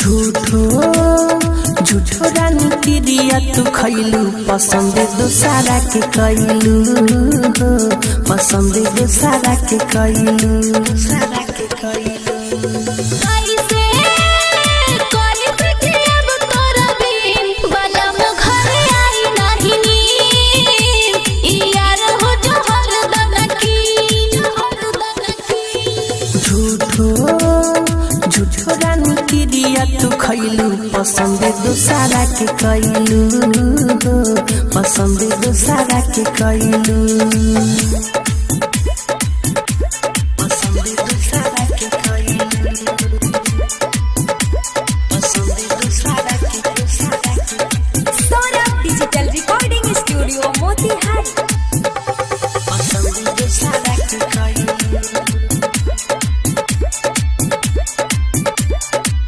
झूठो झूठो रानी क्रिया तू खैलू पसंद दोसारा के कैलू, पसंद दोसारा के कैलू। कैसे करी प्रीति अब तोरा बिन, बलम घरे आई नाही नींद। ई यार हो जोहर दनकी, जोहर दनकी। झूठो झूठो रानी क्रिया तू खैलू पसंद दोसारा के कैलू, पसंद दोसारा के कैलू। पसंद दोसारा के कैलू, पसंद दोसारा के, दोसारा के। Saurabh digital recording studio Motihari. पसंद दोसारा के कैलू,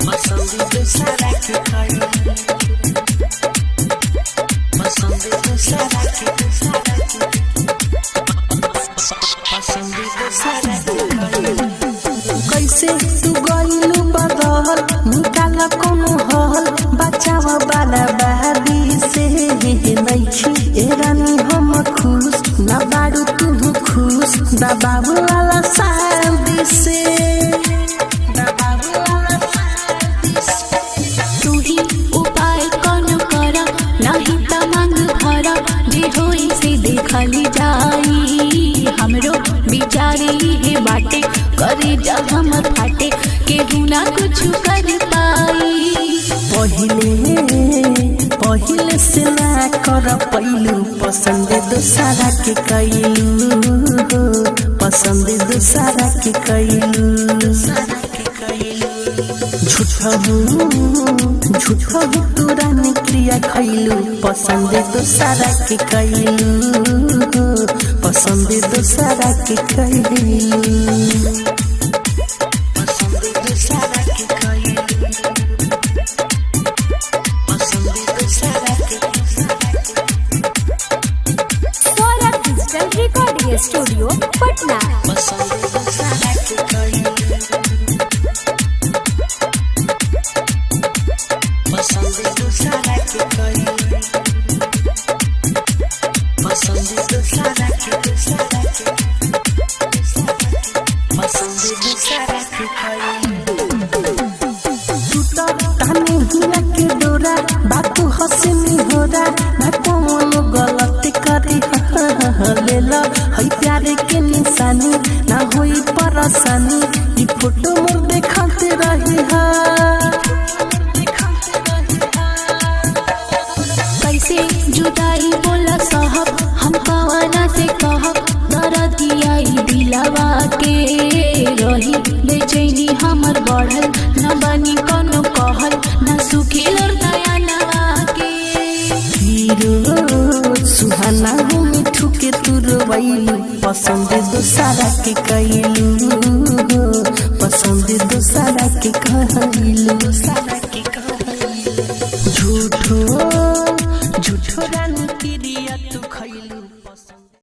पसंद दोसारा के कैलू, पसंद दोसारा के, दोसारा के, पसंद दोसारा के कैलू। कैसे तू गइलू बदल, निकाल कोनो हल, बचाव वाला बाबी से नइखी ए रानी हम खुश, ना बारू तू खुश दबाव वाला शादी से, दबाव वाला शादी से। तू ही उपाय कौन कर, नहीं त मांग भर, जे होई से देखली जाई। हमरो बिचारी हे बाटे, करे जब हमर फाटे, केहू ना कुछ कर पाई। पहिले पहिले से ना कर पैलू पसंद दोसारा के कैलू, पसंद दोसारा के कैलू। झूठहू झूठहू तू रानी क्रिया खैलू पसंद दोसारा के कैलू, पसंद दोसारा के कैलू। पसंद दोसारा के कैलू, पसंद दोसारा के। Saurabh digital recording studio Patna. पसंद दोसारा के कैलू, पसंद दोसारा के कैलू, पसंद दोसारा के, दोसारा के, पसंद दोसारा के कैलू। टूटा तानी हिया के डोरा, बातू हंसनी होरा, ना कोनो गलत करी लेला है प्यार के निशानी, ना होई परेशानी, ई फोटो मोर देखते रही हा। कैसे जुदाई बोला साहब, हम कवाना से कहब, दर्द आई दिलवा के रही बेचैनी हमर बढ़ल, न बनी कोनो कहल, न सुखी लोर दया नवा के। हीरो सुहाना हो मिठू के तू रोवैलू पसंद दोसारा के कैलू, पसंद दोसारा के कहलू।